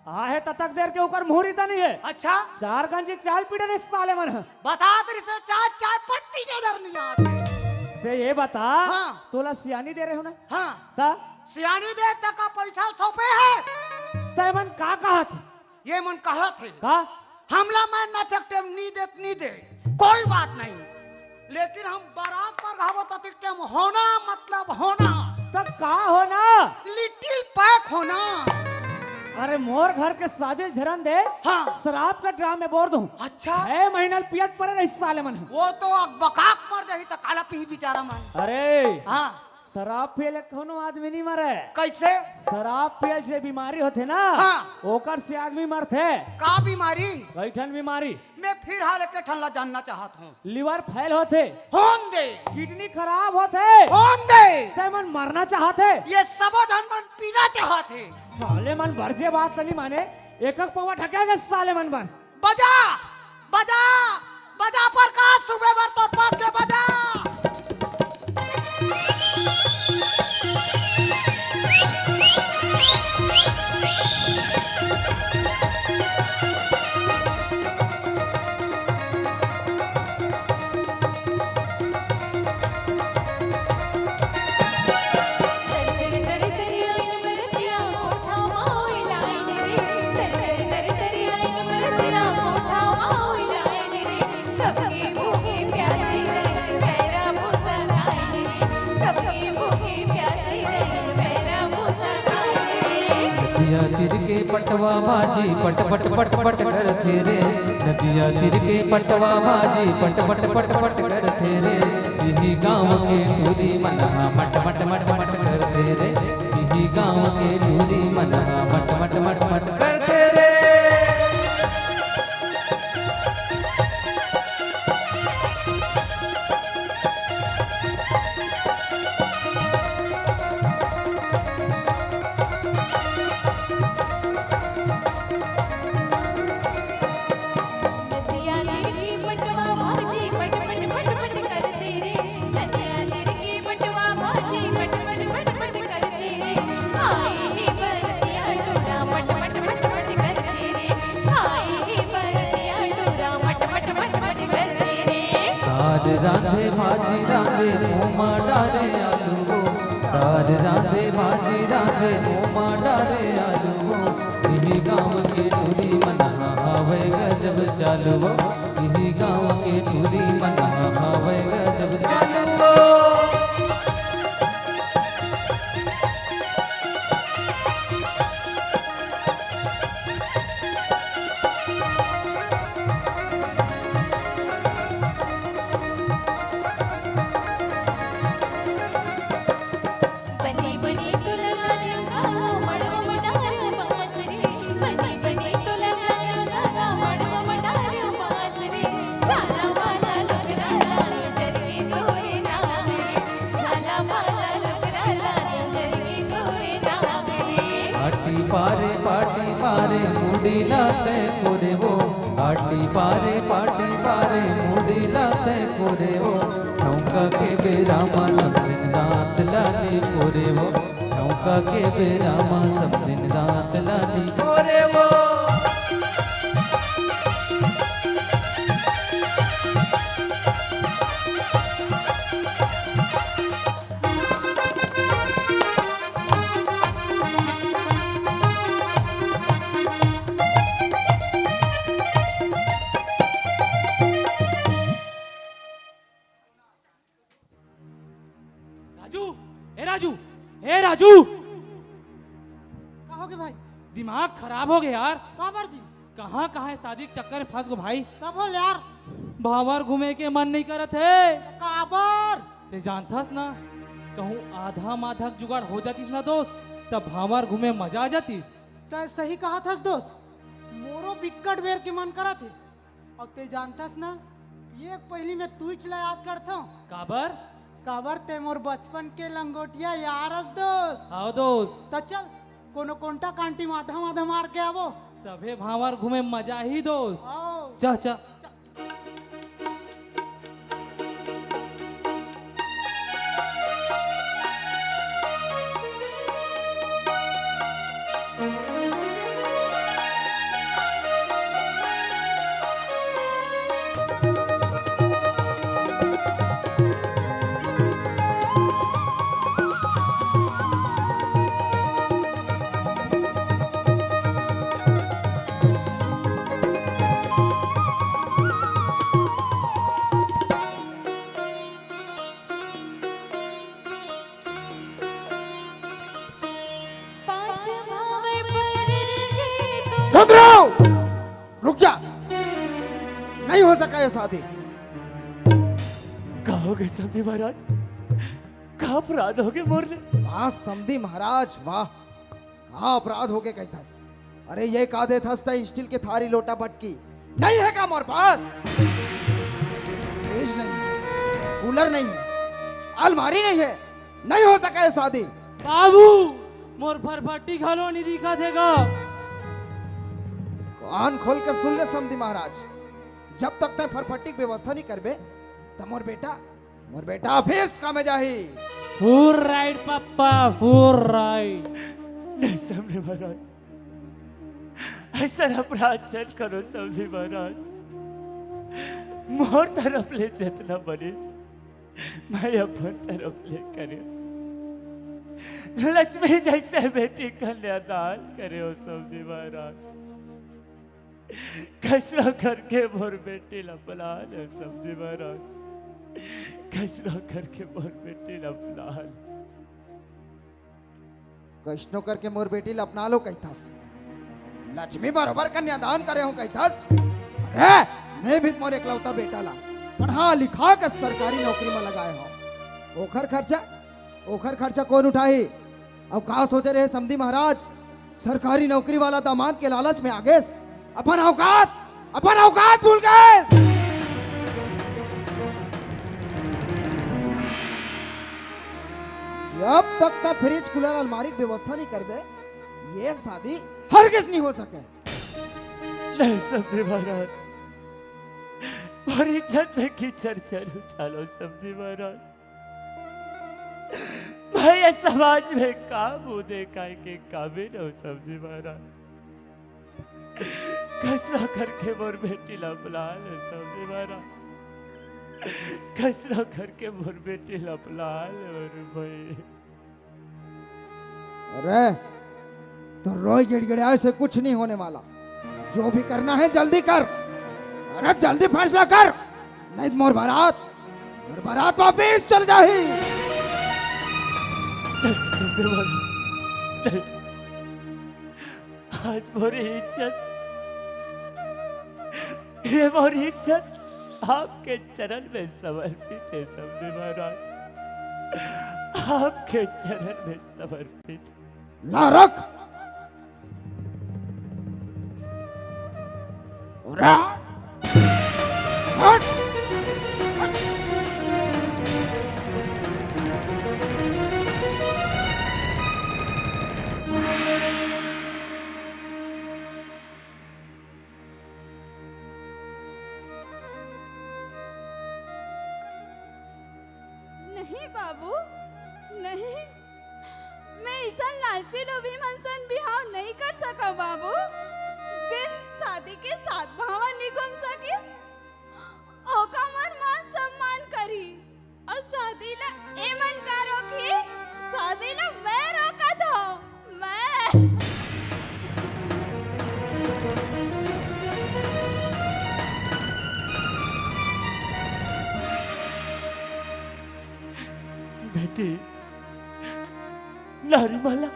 आहे ततक देर के ओकर मुहरी त नहीं हे। अच्छा। चार गंजी चाल पीटे नहीं साले मन ह। बता तेरी से चाय, चाय पत्ती नजर नहीं आती। ते ये बता, हाँ। तोला सियानी दे रहे हो ना? हाँ। त? सियानी दे तक का पैसा सौंपे हे। ते मन का कहा थे? ये मन कहा थे। का? हमला मैं नचक टेम नी देत नी दे, कोई बात नहीं, लेकिन हम बरात परघावत अतिक टेम होना मतलब होना। त का होना? लिटिल पैक होना। अरे मोर घर के शादी झरन दे, हाँ। शराब के ड्राम में बोर दूं। अच्छा। छह महीना ले पियत पड़े रही साले मन। वो तो अकबकाक मर जाही त काला पीही बेचारा मन। अरे। हाँ। शराब पिए ले कोनो आदमी नहीं मरे। कैसे? शराब पिए ले जे बीमारी होथे ना, हाँ। ओकर से आदमी मरथे। का बीमारी? कई ठन बीमारी। मैं फिर हाल एक ठन ला जानना चाहत हूँ। लिवर फेल होथे। होन दे। किडनी खराब होथे। होन दे। ते मन मरना चाहथे। ये सबो झन मन पीना चाहथे। साले मन बर जे बात ल नहीं माने, एक एक पौवा ढकेल दे साले मन बर। बजा, बजा, बजा प्रकाश, सुबह बर तोर पास के बजा। पटवा भाजी पट पट पट पट करथे रे, नदिया तीर के पटवा भाजी पट पट पट पट करथे रे। इही गांव के टूरी मन ह मट मट मट मट करथे रे, इही गांव के टूरी मन ह मट मट मट मट करथे रे। नदिया तीर के पटवा भाजी पट पट पट पट करथे रे। नदिया तीर के पटवा भाजी पट पट पट पट करथे रे। आए हे बरतिया टोरा मट मट मट मट करथे रे। आए हे बरतिया टोरा मट मट मट मट करथे रे। दार रांधे भाजी रांधे ओमा डारे आलू वो। दार रांधे भाजी रांधे ओमा डारे आलू वो। इही गांव के टूरी मन ह हावय गजब चालू वो। इही गांव के टूरी मन ह हावय गजब चालू वो। बने बने तोला जाने साला मड़वा म डारे बांस रे। बने बने तोला जाने साला मड़वा म डारे बांस रे। झाला वाला लुगरा लाने जरगे तोरे नाम रे। झाला वाला लुगरा लाने जरगे तोरे नाम रे। आटी पारे पाटी पारे मुड़ी ला तय कोरे वो। आटी पारे पाटी पारे मुड़ी ला तय कोरे वो। नौका के बेरा म सब दिन रात लानी कोरे वो। नौका के बेरा म सब दिन रात लानी कोरे वो। राजू, ए राजू, ए राजू। का होगे भाई? दिमाग खराब होगे यार। काबर जी? कहाँ कहाँ शादी के चक्कर में फंस गो भाई। तब बोल यार। भांवर घूमे के मन नहीं करत हे। काबर? ते जानथस ना, कहूँ आधा माधा के जुगाड़ हो जातिस ना दोस्त, तब भांवर घूमे मजा आ जातिस। तैं सही कहत हस दोस्त, मोरो बिक्कट बेर के मन करत हे। अउ ते जानथस ना, ये पहिली मैं तुईच ला याद करथंव। काबर? काबर ते मोर बचपन के लंगोटिया यार अस दोस्त। हाव दोस्त। त चल, कोनो कोंटा कांटी म आधा माधा मार के आवो। तभे भांवर घूमे मजा ही दोस्त। हाव। चल, चल। पाँच भांवर पर गे तो धुंधरू! रुक जा, नहीं हो सका ये शादी। का होगे समधी महाराज? का अपराध होगे मोर ले? वाह समधी महाराज, वाह। का अपराध होगे कहिथस? अरे ये का देथस तैं स्टील के थारी लोटा बटकी? नहीं है का मोर पास? फ्रिज नहीं है, कूलर नहीं है, अलमारी नहीं है, नहीं हो सका ये शादी। बाबू, मोर फरफटी घलो नहीं दिखत हे गा। कान खोल के सुन ले समधी महाराज, जब तक तैं फरफटी के व्यवस्था नहीं करबे, त मोर बेटा मोर बेटा ऑफिस का में जाही। फुल राइट पप्पा, फुल राइट। नहीं समधी महाराज, अइसन अपराध झन करो समधी महाराज। मोर तरफ ले जतना बनिस, मैं अपन तरफ ले करेंव। लक्ष्मी जइसे बेटी कन्यादान करेंव समधी महाराज। कइसनो करके मोर बेटी ला पला ले समधी महाराज। कइसनो करके मोर बेटी ला पला ले। कइसनो करके मोर बेटी ला अपना लो कहिथस। लक्ष्मी बरोबर कन्यादान करे हूँ कहिथस। अरे, मैं भी मोर एकलौता बेटा ला पढ़ा लिखा के सरकारी नौकरी में लगाए हूँ। ओखर खर्चा, ओखर खर्चा कौन उठाही? अब का सोचे रहे समधी महाराज, सरकारी नौकरी वाला दामाद के लालच में आगेस, अपन औकात, अपन औकात भूल गए। जब तक का फ्रिज कूलर अलमारी के व्यवस्था नहीं करबे, ये शादी हरगिज नहीं हो सके। नहीं समधी महाराज, मोर इज्जत में कीचड़ जरूर डालो समधी महाराज। मैं ये समाज में का मुंह देखाय के काबिल हूँ समधी महाराज? कइसनो करके मोर बेटी ला बुला ले समधी महाराज, कइसनो करके मोर बेटी ला बुला ले मोर भाई। अरे, तो रोई गिड़गिड़ाए से कुछ नहीं होने वाला। जो भी करना है जल्दी कर। अरे जल्दी फैसला कर, नहीं तो मोर बारात, मोर बारात वापिस चल जाही। आज मोर इज्जत, ये मोर इज्जत आपके चरण में समर्पित है समधी महाराज, आपके चरण में समर्पित। ला रख। रा-, हट। नहीं बाबू, नहीं। मैं इसन लालची लोभी मन सन बिहाव नहीं कर सकव बाबू। जेन शादी के सात भावा निगम सकिस, ओका मन मान सम्मान करी। अउ शादी ला एमन का रोकही, शादी ला मैं रोकत हव, मैं। बेटी, नारी मन ला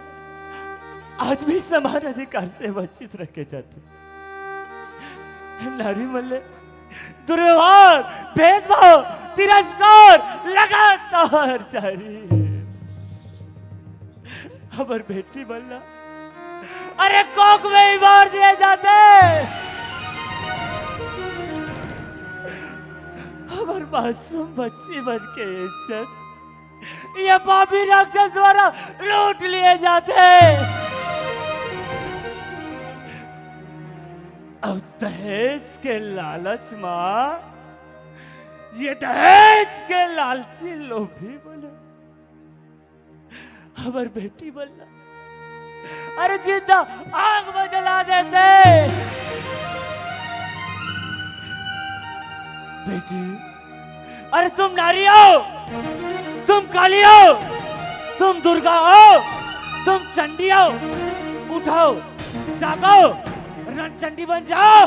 आज भी समान अधिकार से वंचित रखे जाथे। नारी मन ले दुर्व्यवहार, भेदभाव, तिरस्कार लगातार जारी हे। हमर बेटी मन ला अरे कोख में ही मार दिए जाथे। हमर मासूम बच्ची मन के इज्जत ये पापी राक्षस द्वारा लूट लिए जाथे। अब दहेज के लालच मा, ये दहेज के लालची लोभी मन हमर बेटी मन ला अरे जिंदा आग में जला देथे। बेटी, अरे तुम नारी हो, तुम काली हो, तुम दुर्गा हो, तुम चंडी हो। उठो, जागो, रणचंडी बन जाओ।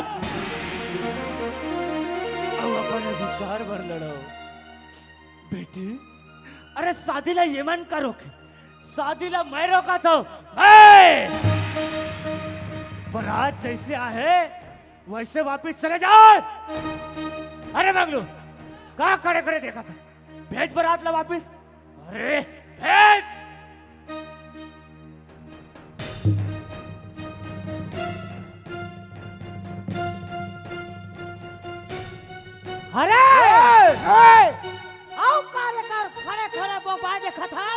अब अपन अधिकार बर लड़ो। बेटी, अरे शादी ला ये मन करो के, शादी ला मैं रोकत हव, मैं। बारात जैसे आहे, वैसे वापिस चले जाओ। अरे मंगलू, का खड़े खड़े देखत हस? भेज बारात ला वापिस। अरे, भेज। अरे! ए! ए! अउ कार्यकर खड़े खड़े बोबा देखत हे।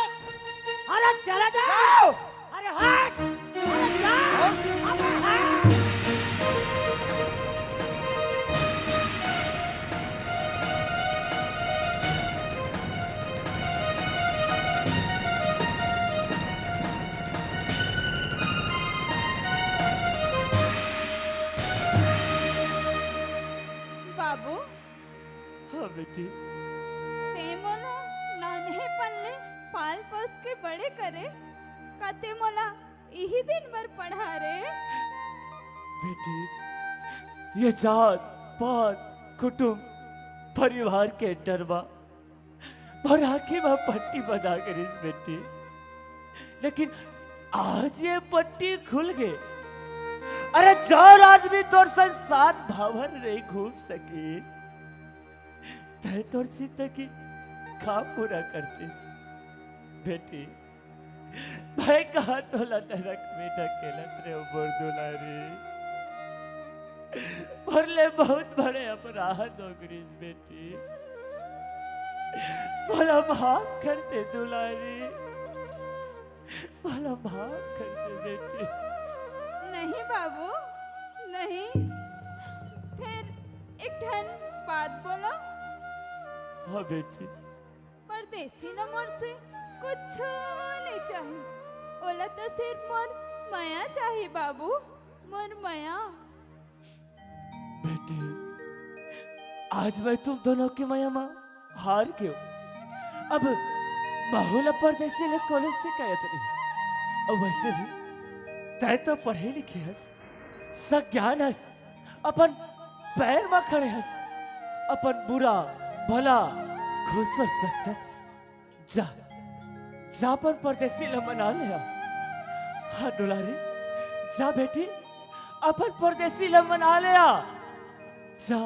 अरे चले जाओ। अरे हट। अरे जा। अबे हट। बाबू। हाँ बेटी। ते मोला नानहेपन ले पाल पोस के बड़े करे, का ते मोला इही दिन बर पढ़ा रे? बेटी, ये जात पात, कुटुम, परिवार के डर मा मोर आँखी मा पट्टी बंधा गे रिहिस बेटी, लेकिन आज ये पट्टी खुल गे। अरे, जौन आदमी तोर संग सात भंवर नइ घूम सकिस, तैं तोर जिंदगी का पूरा करतिस? बेटी, मैं कहाँ तोला नरक में ढकेलत रहेंव, मोर दुलारी। मोर ले बहुत बड़े अपराध हो गिस, बेटी। मोला माफ कर दे, दुलारी। मोला माफ कर दे, बेटी। नहीं बाबू, नहीं। फेर एक ठन बात बोलंव। हाँ बेटी। परदेसी ला मोर से कुछू नइ चाही। ओला तो सिर्फ मोर मया चाही बाबू, मोर मया। बेटी, आज मैं तुम दोनों के मया म हार गेंव। अब महूं ला परदेसी ला कोनो शिकायत नहीं। अउ वइसे भी तैं तो पढ़े लिखे हस, सज्ञान हस, अपन पैर म खड़े हस, अपन बुरा भला खुद सोच सकथस। जा, जा अपन परदेसी ला मना ले आ। हाँ दुलारी, जा बेटी, अपन परदेसी ला मना ले आ। जा।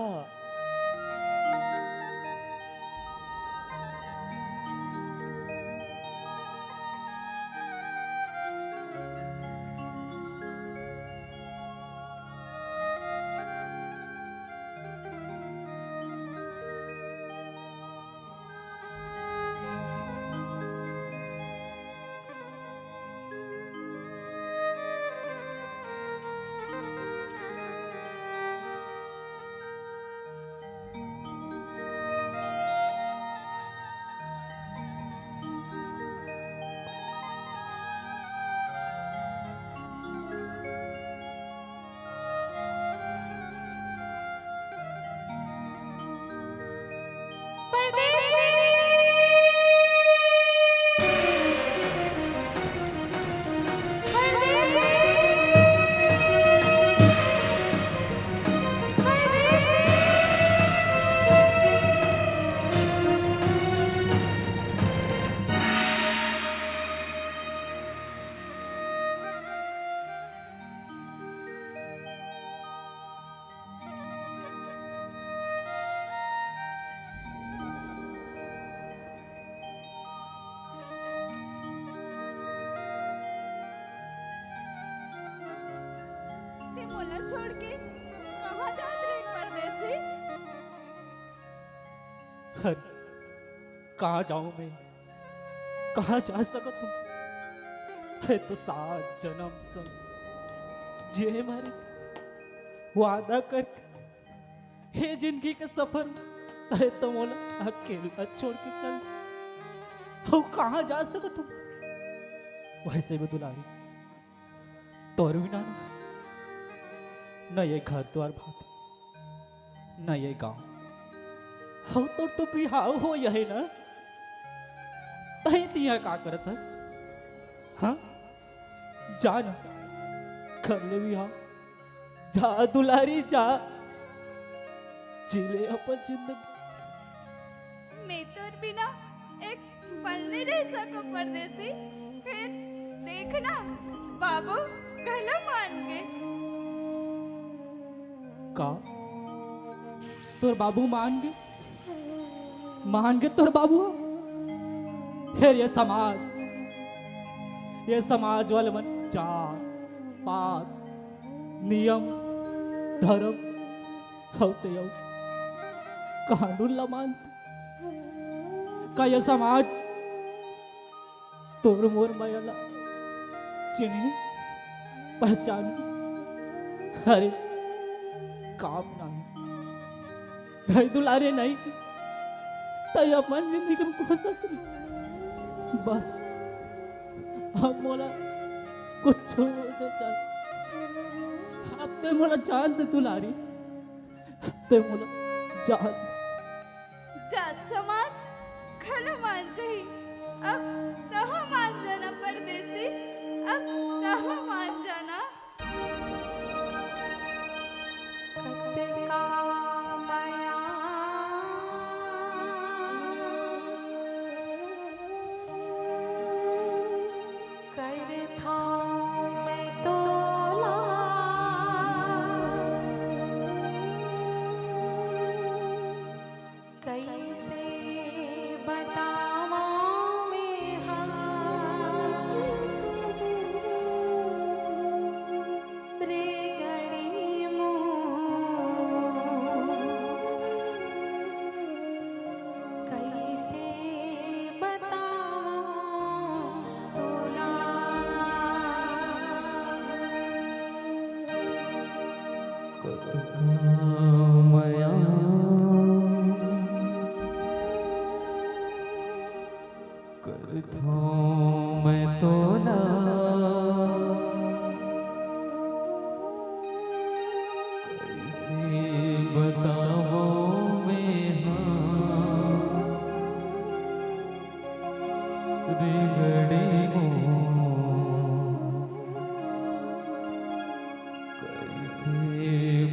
ते मोला छोड़ के कहाँ जात रहे परदेसी? अरे, कहाँ जाऊं मैं? कहाँ जा सकत हूँ? हे तो सात जन्म संग जिए मारे वादा करके हे जिंदगी के सफर में तैं तो मोला अकेला छोड़ के चल दे। अउ कहाँ जा सकत हूँ? वइसे भी दुलारी, तोर बिना ना, न ये घर द्वार भात, न ये गांव। अउ तोर तो बिहाव होय हे ना, तैं तिहां का करत हस? हाँ? जा ना, कर ले बिहाव। जा दुलारी, जा, जी ले अपन जिंदगी। मैं तोर बिना एक पल नइ रह सकंव परदेसी। फेर देखना, बाबू घलो मान गे। का? तोर बाबू मान गे? मान गे तोर बाबू? फेर ये समाज, ये समाज वाले मन जात, पात, नियम, धरम, अउ ते अउ कानून ला मानथे? का ये समाज तोर मोर मया ला चिन्ही, पहचानी? अरे, काम नहीं। नहीं दुलारे, नहीं। तैं अपन जिंदगी में खुश हस रे। बस, अब मोला कुछू नइ चाही। अब तैं मोला जान दे दुलारी। तैं मोला जान दे। जात समाज घलो मान जाही। अब तहूं मान जाना परदेसी, अब तहूं मान जाना। कतका मया करथौं मैं तोला, कतका मया करथों मैं तोला, कइसे बतावों मैं हा रे गड़ी मोर। कइसे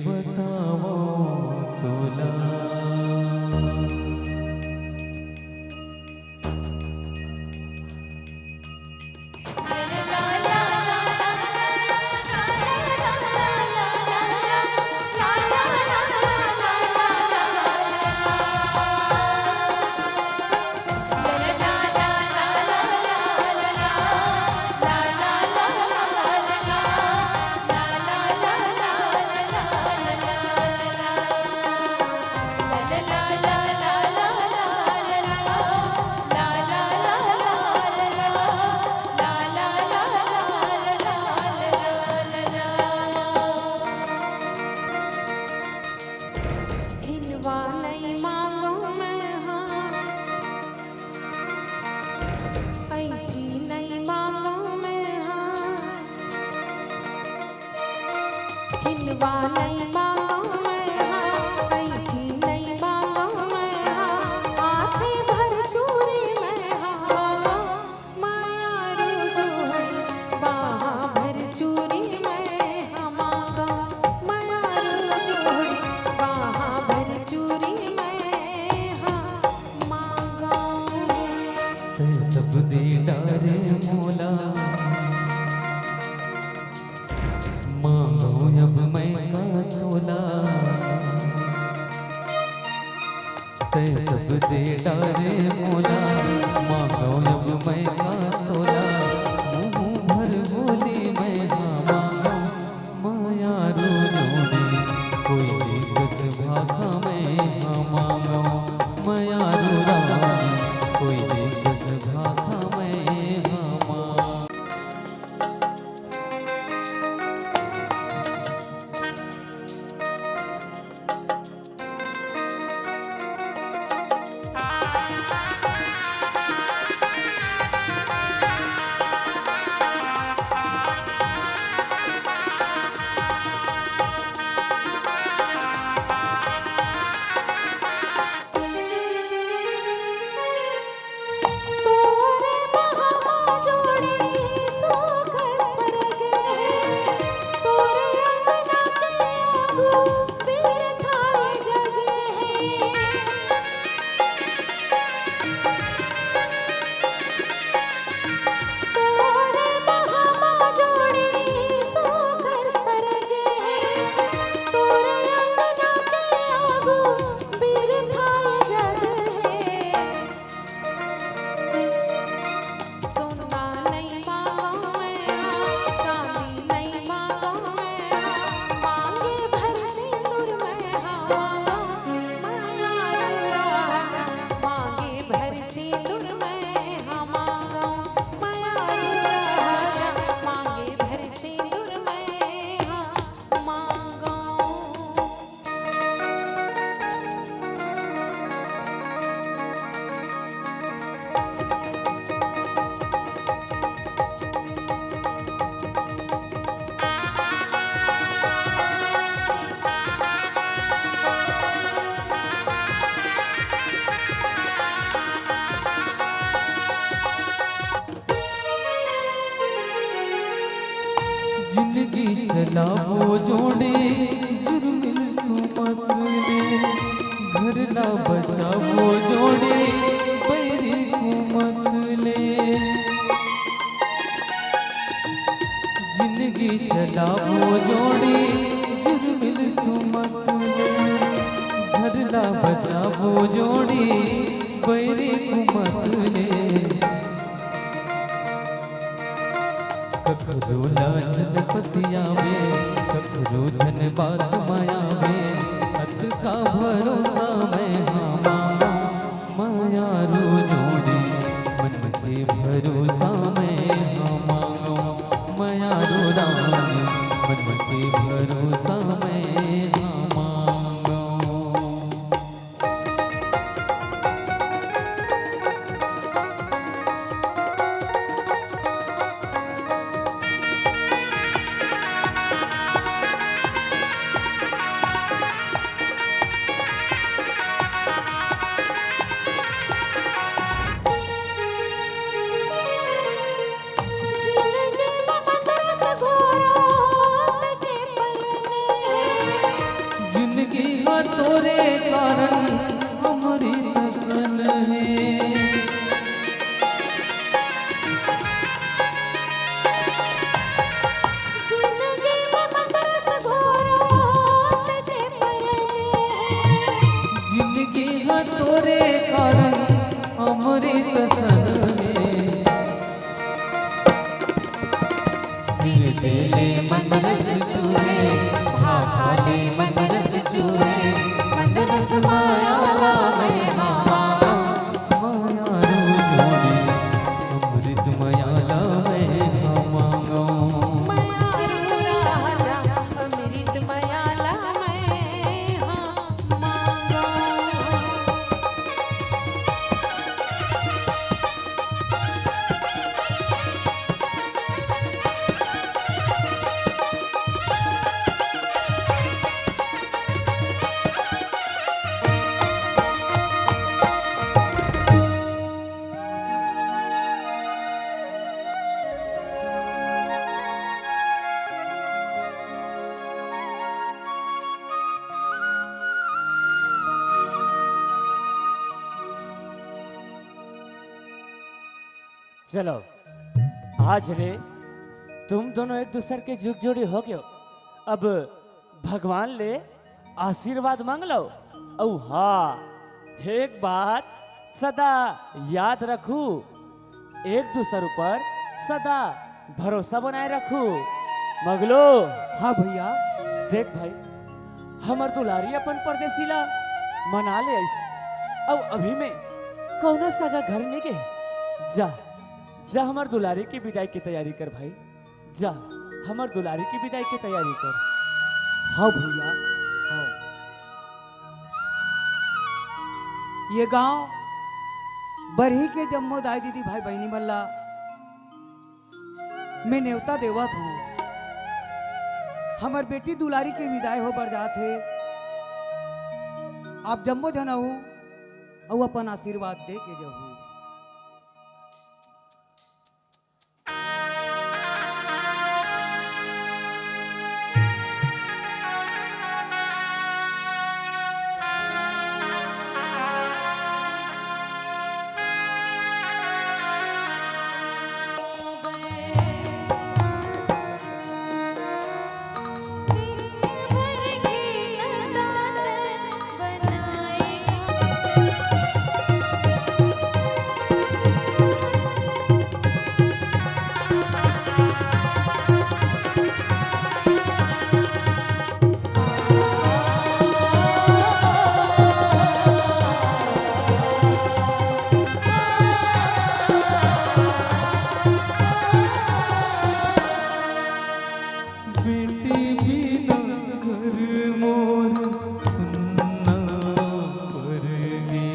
बतावों तोला। हिनवा नइ मांगों मैं हा, अइठी नइ मांगों मैं हा। हिनवा नइ मांगों मैं हा, अइठी नइ मांगों मैं हा। आथे भर चूरी मैं हा, मांगों मयारू जोड़ी, बाहा भर चूरी मैं हा मांगों। मयारू जोड़ी, बाहा भर चूरी मैं हा मांगों। तैं सब दे डारे मोला, मांगों अब मैं का तोला। तैं सब दे डारे मोला, मांगों अब मैं का तोला। मुंह भर बोली मैं हा मांगों मयारू जोड़ी, कोई नइ कस भाखा मैं हा मांगों। मयारू रानी, कोई नइ कस भाखा मैं हा मांगों। जिंदगी चलाबो जोड़े जुर्मिल सुमत ले, घर ला बचाबो जोड़े बैरी कुमत ले। जिंदगी चलाबो जोड़े जुर्मिल सुमत ले, घर ला बचाबो जोड़े बैरी कुमत ले। कखरो ला झन पतियावे, कखरो झन बात म आवे, अतका भरोसा मैं हा मांगों मयारू जोड़ी, मन के भरोसा मैं हा मांगों मयारू रानी, मन के भरोसा मैं तोरे कारण अमृत सन हे। जिंदगी में मंद रस घोर होत जे पयले हे। जिंदगी ह तोरे कारण अमृत सन हे। मिर्च ले मंद रस चूहे, भाखा ले मंद रस चूहे, मंद रस माया ला मैं हा मांगो। माया रो जोड़ी, अमृत माया ला मैं हा मांगो। माया रो राजा, अमृत माया ला मैं हा मांगो। चलो, आज ले तुम दोनों एक दूसर के जुग जोड़ी हो गयो। अब भगवान ले आशीर्वाद मांग लो। अउ हाँ, एक बात सदा याद रखू, एक दूसर ऊपर सदा भरोसा बनाए रखू। मगलू। हाँ भैया। देख भाई, हमर दुलारी अपन परदेसी ला मना ले आइस, अउ अभी में कौनो सगा घर नइ गे। जा, जा हमर दुलारी के बिदाई के तैयारी कर भाई, जा हमर दुलारी के बिदाई के तैयारी कर। हाँ भैया, हाँ। ये गांव बरही के जम्मो दाई दीदी भाई बहिनी मन ला मैं नेवता देवत हूँ। हमर बेटी दुलारी के विदाई हो बर जात हे। आप जम्मो झन आहू अउ अपन आशीर्वाद दे के जहू। बेटी बिना घर मोर सुन्ना परगे।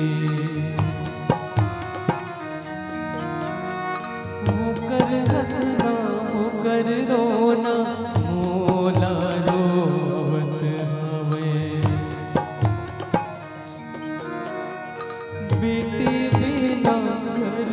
ओकर हंसना, ओकर रोना मोला रोवत हवे। बेटी बिना घर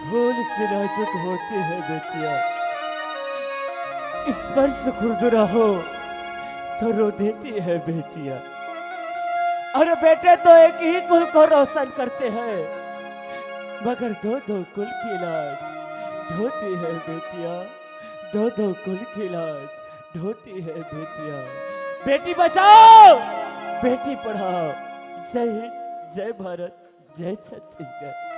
फूल से नाजुक होती है बेटिया, स्पर्श खुरदुरा हो तो रो देती है बेटिया। अरे बेटे तो एक ही कुल को रोशन करते हैं, मगर दो दो कुल की लाज ढोती है बेटिया, दो दो कुल की लाज ढोती है बेटिया। बेटी बचाओ, बेटी पढ़ाओ। जय हिंद, जय भारत, जय छत्तीसगढ़।